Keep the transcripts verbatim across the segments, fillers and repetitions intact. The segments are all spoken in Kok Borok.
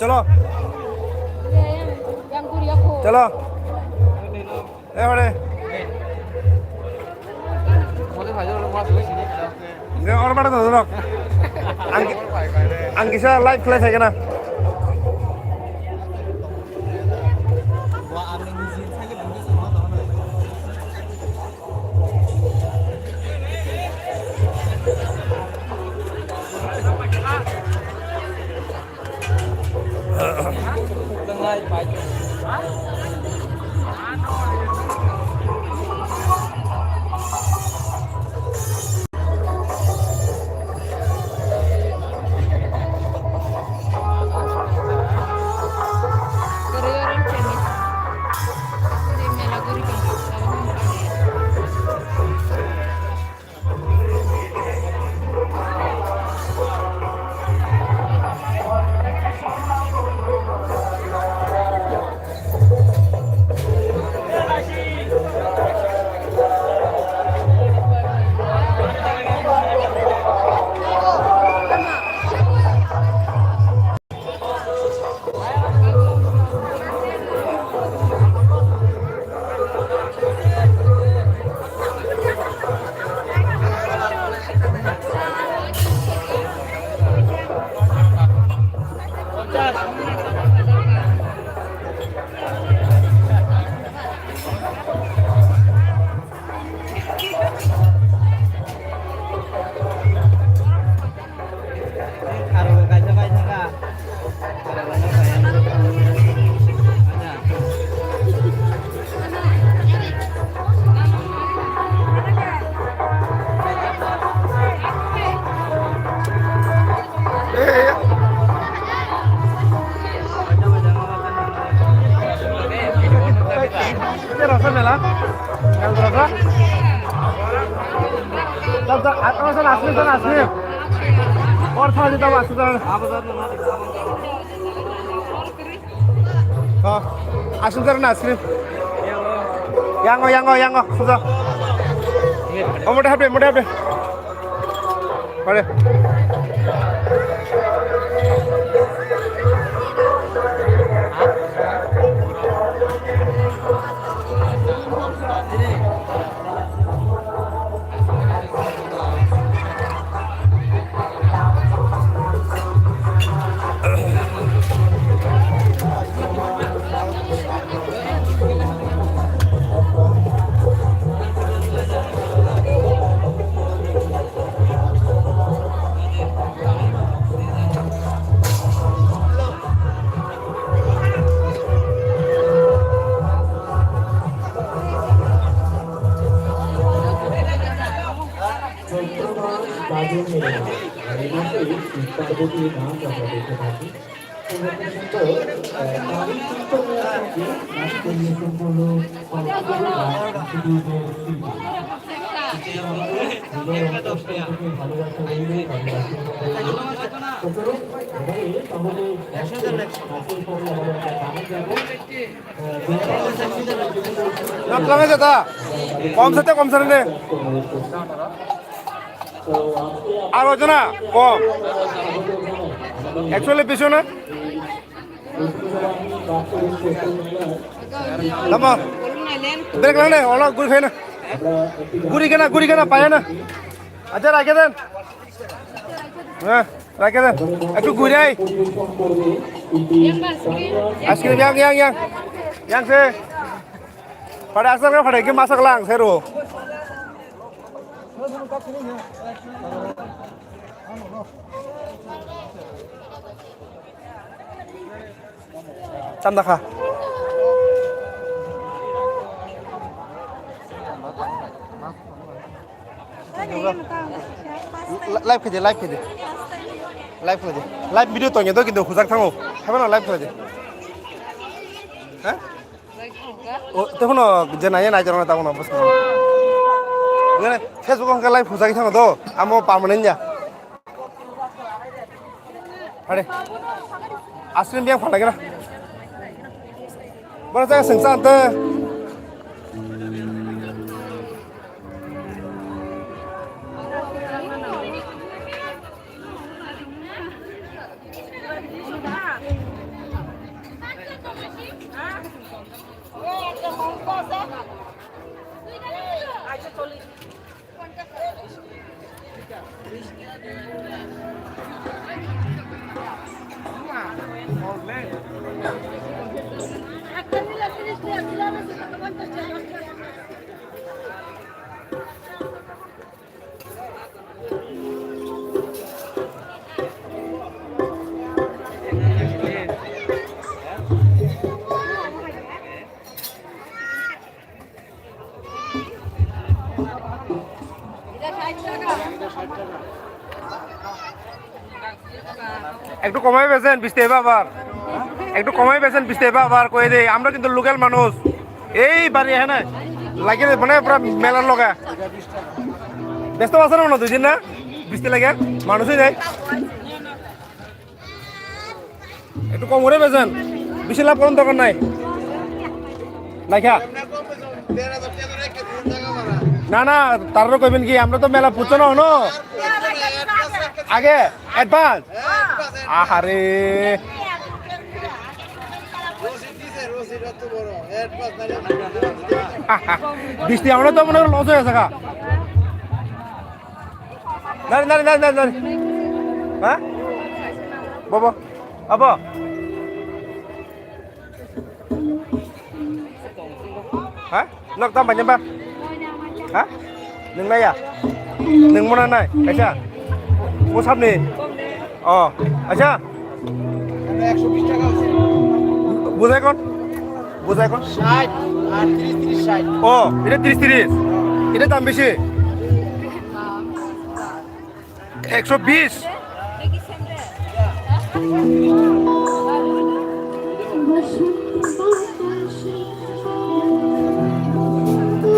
Chalo. Chalo. Eh, hore. Ang, ang kisa live khlai thai kana. Asli sana, asli. Ha, asli sana, asli. Yango, yango, yango, suja. Oh, mode hape, mode hape. Pare. Chittagong বাজারে এই মাসে ইফতার বুফে নাম আমরা দেখে থাকি। Nang pelangnya jatah. Kom saja, kom sana deh. Aro jona kom. Actually bisu na. Tamo. Break lang deh, ola guri khaina. Guri kena, guri kena, paya na. Acha rakhe den. Ha, rakhe den. Ektu guri ai. Ice cream yang, yang, yang. Yang se. Pada asal ka pada ke masak lang seru. Tam dakha. Li-, live khaidi, live khaidi. Live khaidi. Live video tongya do kintu hujak thango. Haiphano live khaidi. Ha? O, tei phano je naiya nai jorokno tabukno bwskango. Ngene Facebook o hwnkhe live hujagwi thango do, amo permanent ya. Hade. Aswk biyang phalai kena. Boro jaga swngsa ante. একটু কমাই বেচেন বিশ টাকা আবার, একটু কমাই বেচেন বিশ টাকা আবার কয়ে দেই, আমরা কিন্তু লোকাল মানুষ। এই বাড়ি এখানে লাগিয়ে মানে পুরা মেলার লগে। ব্যস্ত আছে না মনে হয় দুই দিন না, বিশ টাকা লাগে মানুষই নেই। একটু কম করে বেচেন, বেশি লাভ করার দরকার নাই। নাইখা। না, না, তারও কইবেন কি, আমরা তো মেলা পুচ্ছ না হনো। আগে অ্যাডভান্স। আহারে। বৃষ্টি আমরা তো মনে হয় লস হয়ে গেছে গা। Nari, nari, nari, nari, nari. Ha? Bobo. Abo. Ha? Nok tam banyak ba? Ha? Nung naya? Nung mana nai? Kaisa? Mo sabni? Oh, acha. একশো বিশ টাকা আছে। বুঝাই কোন? বুঝাই কোন? ষাট আর ত্রিশ, ত্রিশ, ষাট। ও, এটা ত্রিশ, ত্রিশ। এটা দাম বেশি। একশো বিশ।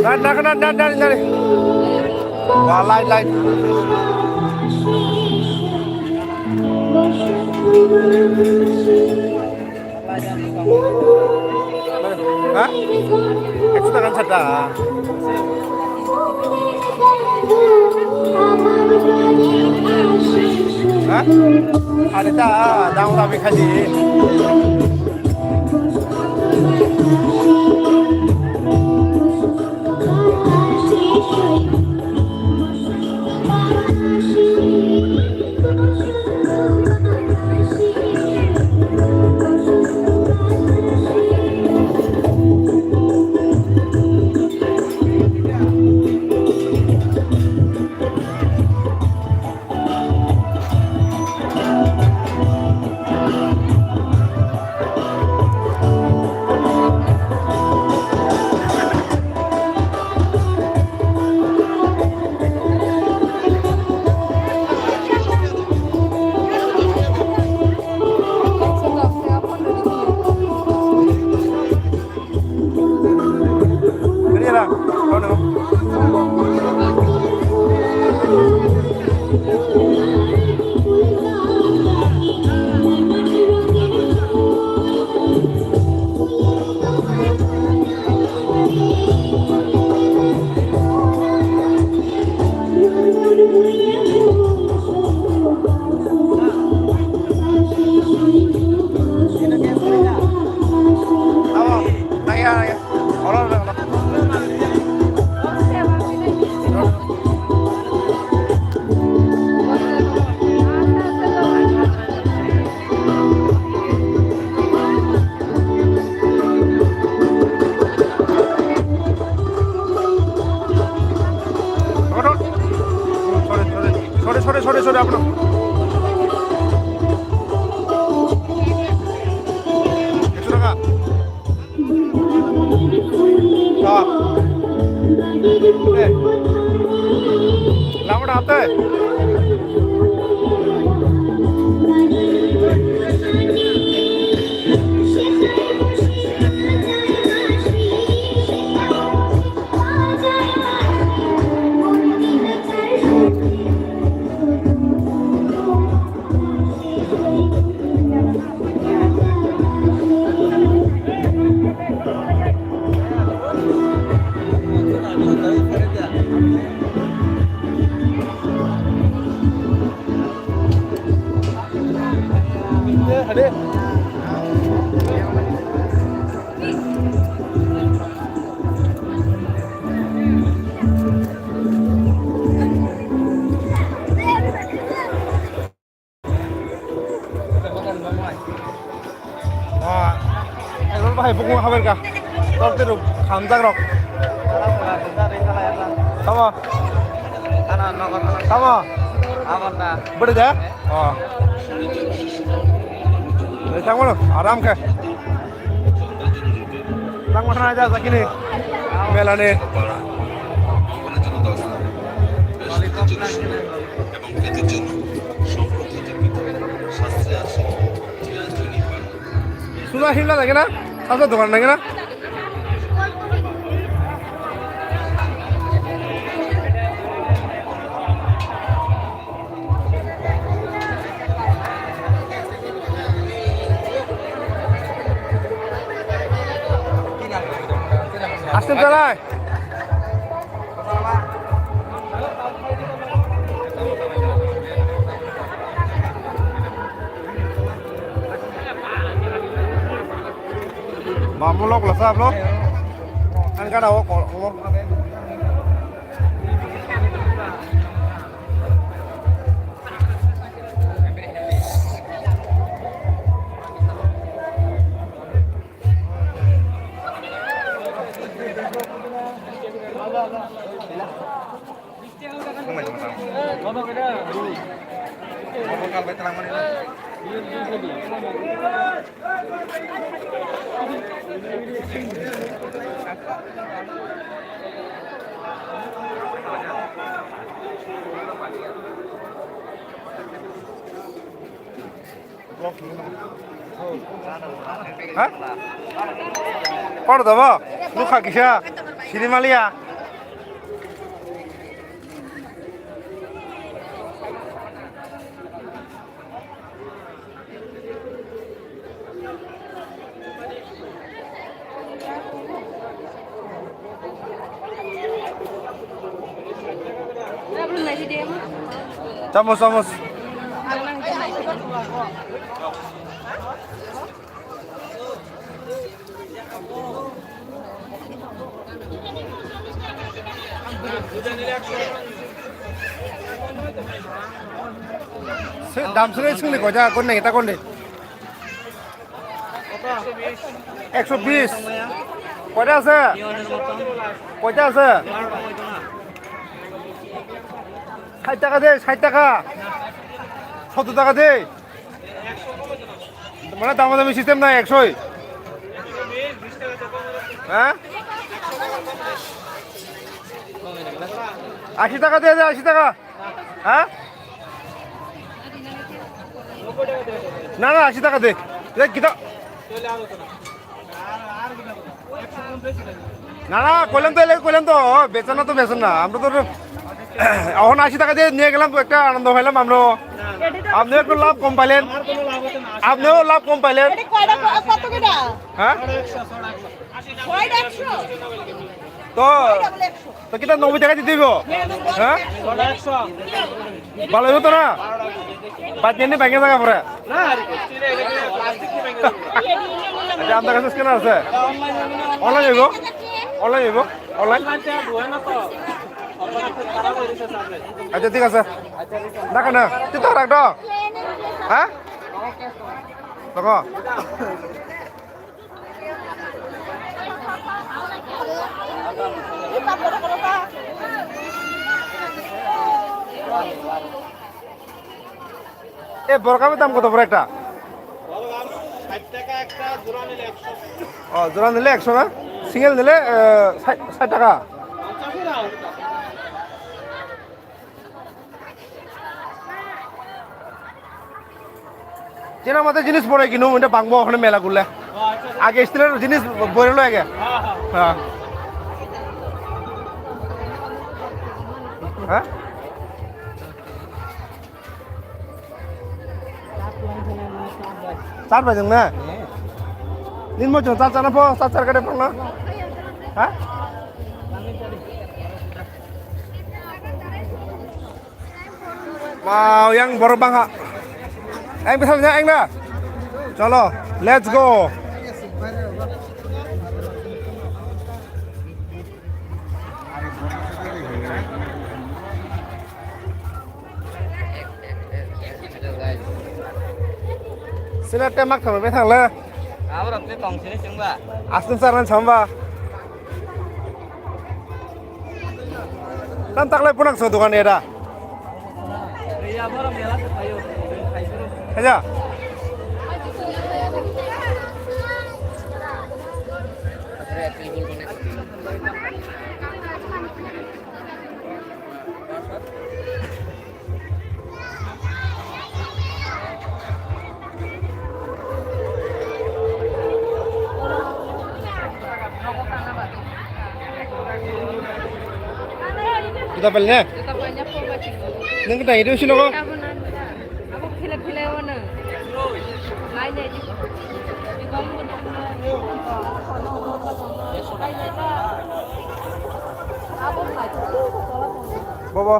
Nari, nari, nari, nari, nari. Wah, light, light. Ha? Ekso taka ni sata. Ha? Ada ta, daun rabi khaji. সরে, সরে, সরে, সরে, সরে, আপনার। একশো টাকা। হ্যাঁ। এ, লাউডা হাতে। Ah, ekdom bahai bukung haber ka. Tor teruk khamjak rok. Tamo? Tamo? Bede da? Oh. Tamo, aram khe. Tamo thana ja sakini. Melani. Suda himla lagi na? Sasa dokan lagi na? Asli jalai. Mamu lok lasa bro. Angkara o kol. Ha? Kono dabo? Nukha kisa. Sini malia. Chamos, chamos. Dam suri sungni koja kon nai ta kon de. Ekso bis. Koja ase? Koja ase? Sait taka de, sait taka. Sottor taka de. Mane dama dami system nai ekshoi. Ha? Ashi taka de, ashi taka. Ha? Na, na, ashi taka de. De, kita. Na, na, koilam to, ele koilam to, o, bechana to, bechana. Amra to, ohon ashi taka de niye gelam to, ekta anondo hoilam amra. Apni ekta lab kom pailen. Apniyo lab kom pailen. এটা কয়টা ক-, কত করে? Ha? ছয়টা একশো? To, ছয়টা বলে একশো। To kita noboi taka di dibo? Ha? ছয়টা একশো। Balo hoto na? Bad ni bangya jaga pore. Acha, amar kache scanner ase. Online hoibo? Online hoibo? Online? Acha, thik ase. Dakha na? Tito rak do? Ha? Toko. E, borok ama dam koto bwrwi ekta? Borok ama sait taka ekta, jora nile ekso. O, jora nile ekso na? Single nile, e, sait, sait taka. Jena mate jinis borai kinu, inde bangbo hone mela gulle. Age style jinis borai lo age. Ha. Ha? Char bai jeng na? Nin mo jeng char chana po, char char kade pang na? Ha? Wow, yang borok bangha. Yang bisa yang na? Cholo, let's go. Sila te mak thangma bethang le. Aborok te tong sini chwngba. Aswk charnani samba. Tam taklai punak so dokan era. Iya, borok mela se payo. Aja. Juta pal ne? Nang kita itu sih lo. Abo phile phile wano. Nai nai di. Di bom ko nang. Abo phai. Bobo.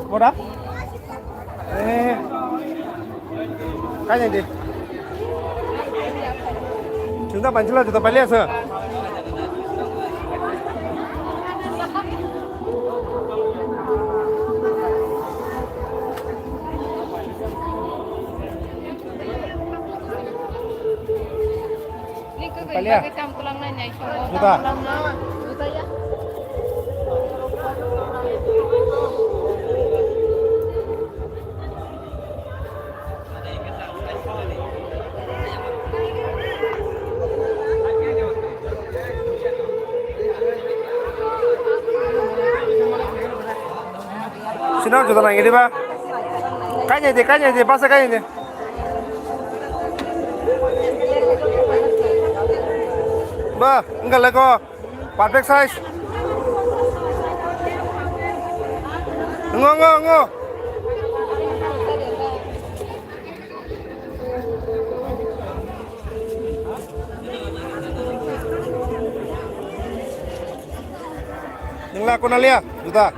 Boda? Eh. Kanya di. Chunda panchila juta pali asa. Palia. Juta. Sino juta nang ini ba. Kanya de, kanya de, basa kanya de. Ba, enggak leko. Perfect size. Ngo, ngo, ngo. Nengla kona lia, juta.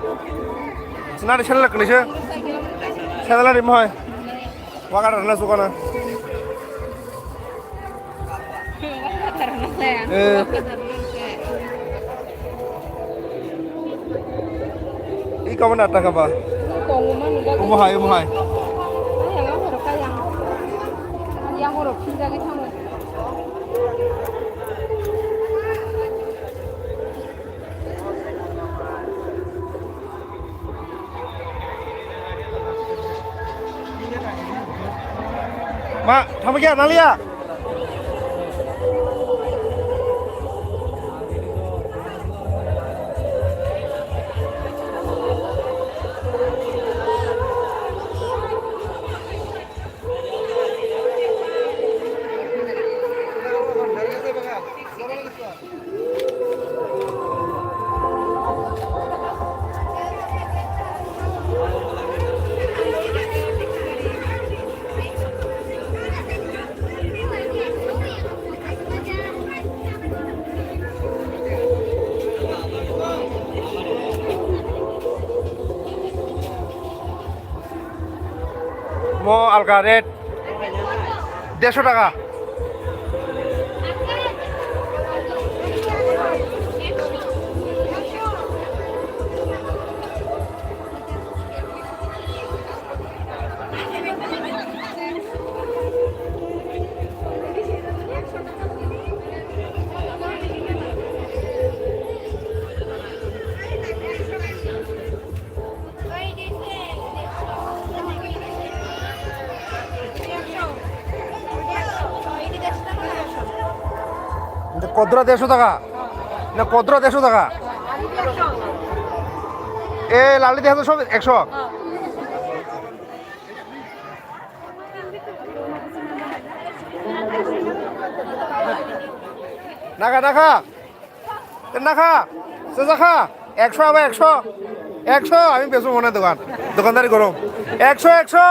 Senari sel kene se. Sel lari mohai. Wakar na sukana. Eh. Ih, kamu nak tak apa? Omo hai, omo hai. Ma, thangbai khe naliya. Mo alga rate dersho taka. Kodra dersho taka. Na kodra dersho taka. E lali deha to sob eksho. Naka, naka. Naka. Sejak kha. Eksho abo eksho. Eksho, ami besu mone dogan. Dogandari gorom. Eksho, eksho.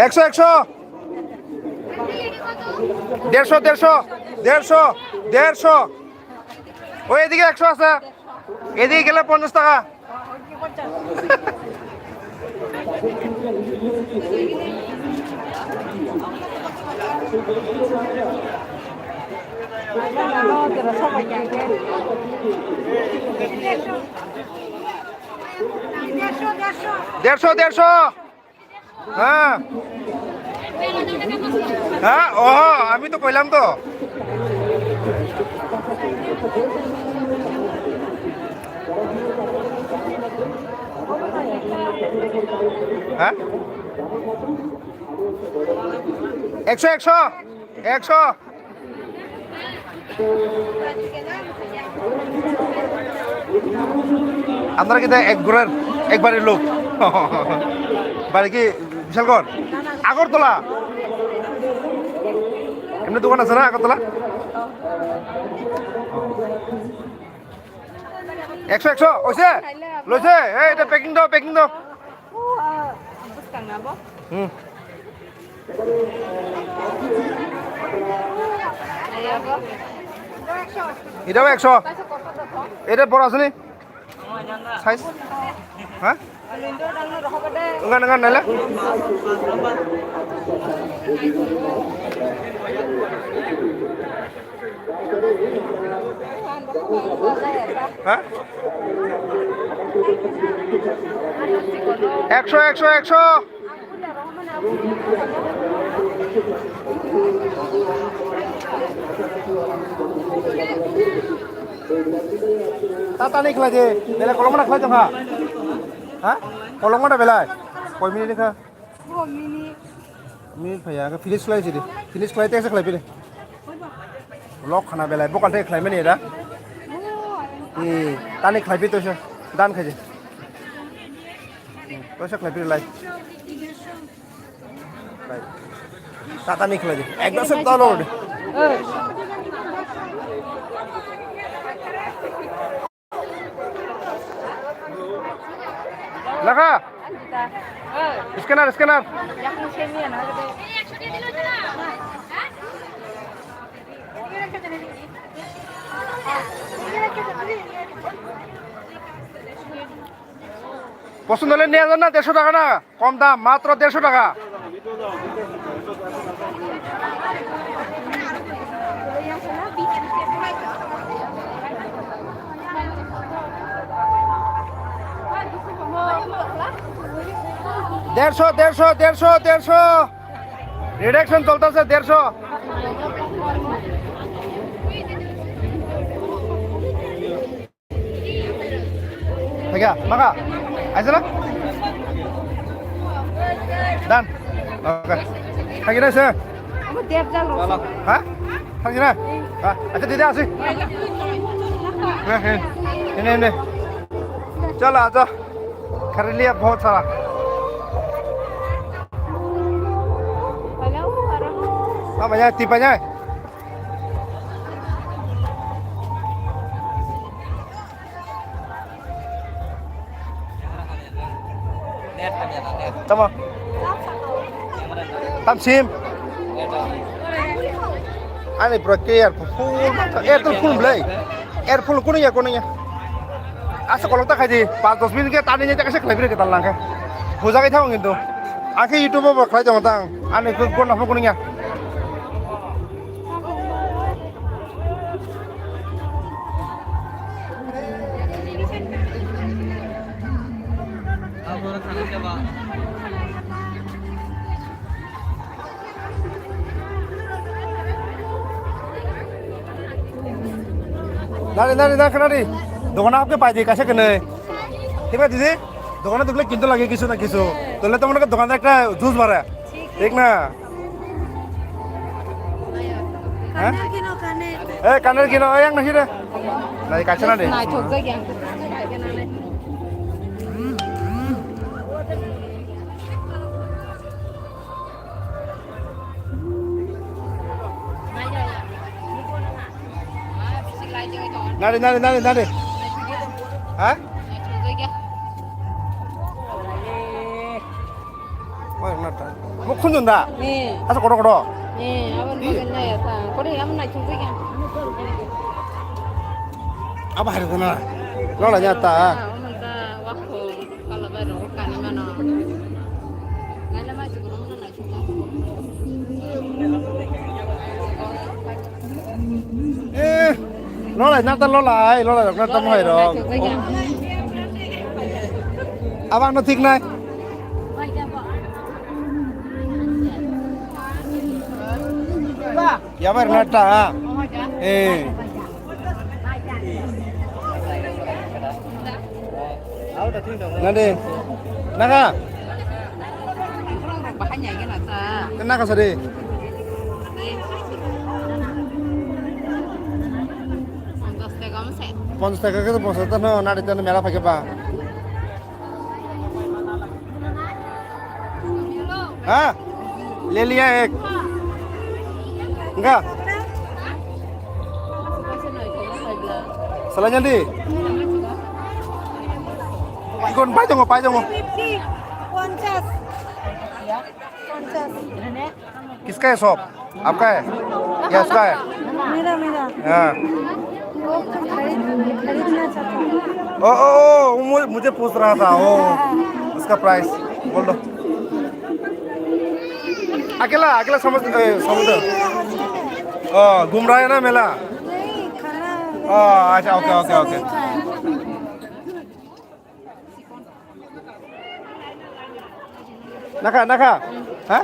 Eksho, eksho. Dersho, dersho. Dersho, dersho. ওই এদিকে একশো আছে, এদিকে গেলে পঞ্চাশ টাকা। দেড়শো, দেড়শো। হ্যাঁ। হ্যাঁ, ওহ, আমি তো কইলাম তো। হ্যাঁ? একশো, একশো, একশো। আপনারা কিন্তু এক ঘোরার একবারে লোক। বাড়ি কি বিশালগড়? আগরতলা। এমনি দোকান আছে না আগরতলা? একশো, একশো, হইছে? লইছে? এই, এটা packing দাও, packing দাও। Abo swkang na bo? Hmm. Aya bo? এটাও একশো। এটা বড় আছে নি? সাইজ? হ্যাঁ? Enggak, enggak, nala. হ্যাঁ? একশো, একশো, একশো। Tata ni khlai de, bele kolom na khlai jong ha. Ha? Kolom na belai. Koi minute kha? Bo mini. Minute phaiya, finish khlai sidi. Finish khlai teksa khlai pide. Lok khana belai, bokal thai khlai mani da. Hmm, tani khlai pide toisa. Dan khaje. Hmm, toisa khlai pide lai. Lai. Tata ni khlai de. Ekdom se download. Lakha. Scanner, scanner. পছন্দ হলে নিয়ে যান না, দেড়শো টাকা না, কম দাম, মাত্র দেড়শো টাকা। দেড়শো, দেড়শো, দেড়শো, দেড়শো। রিডাকশন চলতেছে, দেড়শো। Thank you. Maka? Aisa na? Dan. Okay. Thank you, sir. Amo dep jal ro. Ha? Thank you, na? Ha? Acha, didi, asi. He, he. Ene, ene. Chalo, acha. Khari liya bahut sara. Hello, hello. Apa ya? Tipa ya? Tamo. Tamsim. Ani bro clear full, air to full blai. Air full kuno ya, kuno ya. Asa kolok ta khaidi, pas dos minute ke tani ni ta kaisa khlai bini ke tal langkhe. Puja kai thang kintu. Akhe YouTube bo khlai tong tang. Ani ko gon na kuno ya. Nari, nari, nari, nari. Dokan apa ke Pak Haji? Kasih kena. Tiba di sini. Dokan itu lagi kintu lagi kisu na kisu. Tuh lihat teman ke dokan ekta jus bara. Thik na? Hah? Kanel kino, kanel. Eh, kanel kino, eh, yang nasi deh. Nai, kaisa na de. Nai, thok jai yang. Nari, nari, nari, nari. Hah? Wah, nata. Mau kunjung dah? Eh. Asa kodo kodo. Eh, abang makan na ya ta. Kore abang na chungkui ya. Apa hari tu na? Lo lah nyata. Ah, abang ta waktu kalau baru kani mana? Ngai lama juga mana na chungkui. Eh, lolai nata lolai, lolai rok nata mohai rok. Lolai rok nata mohai rok. Abang no thik nai. Yabar na ta, ha? Eh. Nade. Naga. Naga sari. Ponchas taka khe ponchas taka no nari tano mela phai khe ba. Ha? Le liya ek. Enggak. Salanya di. Ikon pai tongo, pai tongo. Fifty, ponchas. Ponchas. किसका है शॉप? आपका है? या उसका है? मेरा, मेरा। हाँ। वो तो खरीद, खरीदना चाहता हूँ। ओ, ओ, ओ, वो मु-, मुझे पूछ रहा था, वो, उसका प्राइस बोल दो। अकेला, अकेला समझ, ए, समझ दो। ओ, घूम रहा है ना मेला? नहीं, खाना ओ, अच्छा, ओके, ओके, ओके। नहीं खाया। Nakha, nakha. Ha?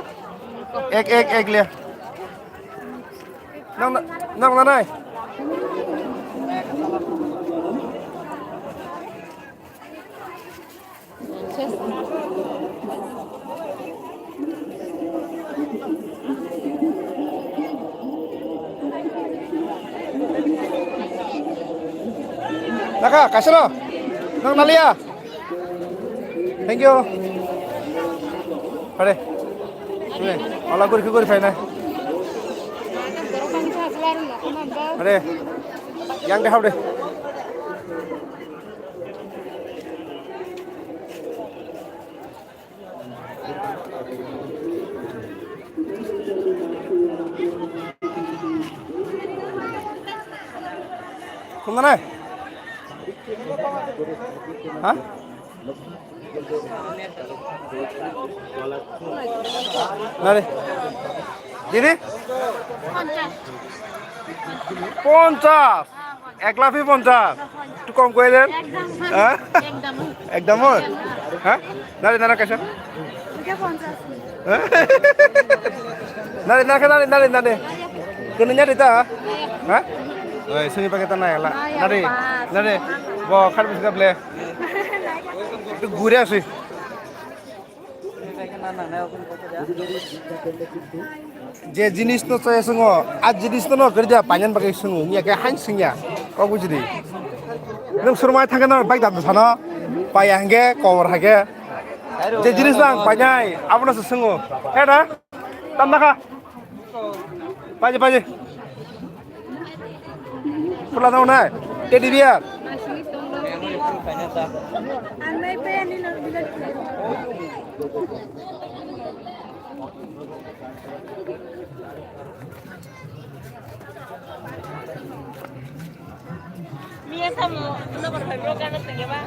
Ek, ek, ek le. Nang, nang, nang, nai. Nakha, kasano? Nang nalia? Thank you. Hare. Hare. Ola guri guri phainai. Hare. Yang de hab de. Kumana? Ha? Nari. Didi? Ponchas. Ek laphi ponchas. Ekটু কম করে দেন। একদম। হ্যাঁ? একদম। একদম হয়? হ্যাঁ? Nari, nari, kaisa? এটা পঞ্চাশ। Nari, nari, nari, nari, nari. Kini nyari ta? Ha? Oi, sini pakai tanah ya lah. Nari, nari. Bo, kan bisa ble. Itu gurih sih. Je jinis no chaya swngo, a jinis no no gari da panyan bagwi swngo, wngya khe hain swngya, kok bujidi. Nwng surmai thangkhe no bike dam sano, paya hwnkhe kobor hai khe. Je jinis no ang painai, abono se swngo. He da? Tam nakha. Paje, paje. Pula dong nai. Teddy bear. Mia samo, ano ba, bro, kana tengge ba?